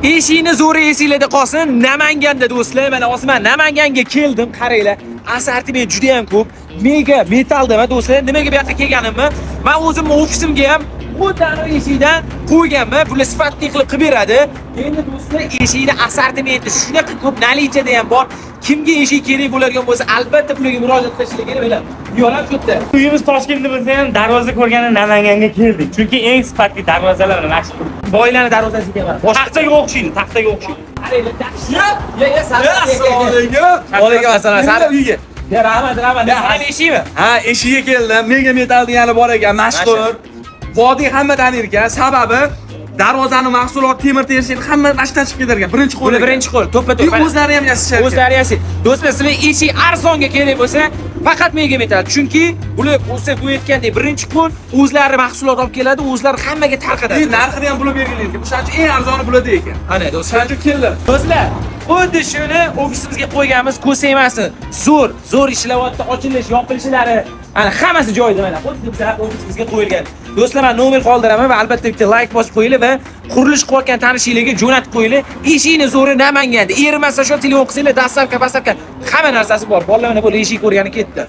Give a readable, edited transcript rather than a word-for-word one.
Eshikni zo'ri esinglarda qolsin. Namanganda, do'stlar, mana hozir man Namanganga keldim. Qaranglar, assortiment juda ham ko'p. Mega Metaldami, do'stlar? Nimaga bu yoqqa kelganimni, men o'zimni ofisimga ham xuddi anavi eshikdan qo'yganman. Bular sifatli qilib qilib beradi. Endi, do'stlar, eshikni assortimenti shunaqa ko'p, наличие da ham bor. Kimga eshik kerak bo'ladigan bo'lsa, albatta bularga murojaat qilishlar kerak. Mana, yo'lam shu yerda. Uyimiz Toshkentda bo'lsa ham, darvoza ko'rgani Namanganga keldik. Chunki eng sifatli darvozalar mana shu. Boylarni darvozasi ekan. Boshqa Taxtaga o'xshaydi, taxtaga o'xshaydi. Qaranglar, dahshat. Ya, ya, Assalomu alaykum. Alaykum assalom. Nima uyga? Ya, rahmat, rahmat. Ham eshikmi? Ha, eshigiga keldim. Mega Metal degani bor ekan, mashhur. Vodiy hamma tanir ekan. Sababi darvozani mahsulot, temir terishni hamma mashdan chiqib ketar ekan. Birinchi qo'l. Bular birinchi qo'l, to'ppa to'p. O'zlari ham yasashar ekan. O'zlari yasaydi. Do'stlar, sizlar eshik arzonga kerak bo'lsa, faqat Mega Metal. Chunki bular o'zi bu aytgandek birinchi qo'l, o'zlari mahsulot olib keladi, o'zlari hammaga tarqatadi. Narxini ham bular belgilaydi ekan. O'shaning uchun eng arzoni bularda ekan. Ana, do'stlar. O'shaning uchun keldim. Do'stlar, xuddi shuni ofisimizga qo'yganmiz, ko'z tegmasin. Zo'r, zo'r ishlayapti, ochilish, yopilishlari, ana hammasi joyida mana. Xuddi bizlar ofisimizga qo'yilgan. Do'stlar, men nomer qoldiraman va albatta bitta like bosib qo'yinglar va qurilish qilayotgan tanishinglarga jo'natib qo'yinglar. Eshikni zo'ri Namanganda. Erimasa shu telefon qilsanglar, доставка, поставка hamma narsasi bor. Bolalar mana bu eshik ko'rgani ketdi.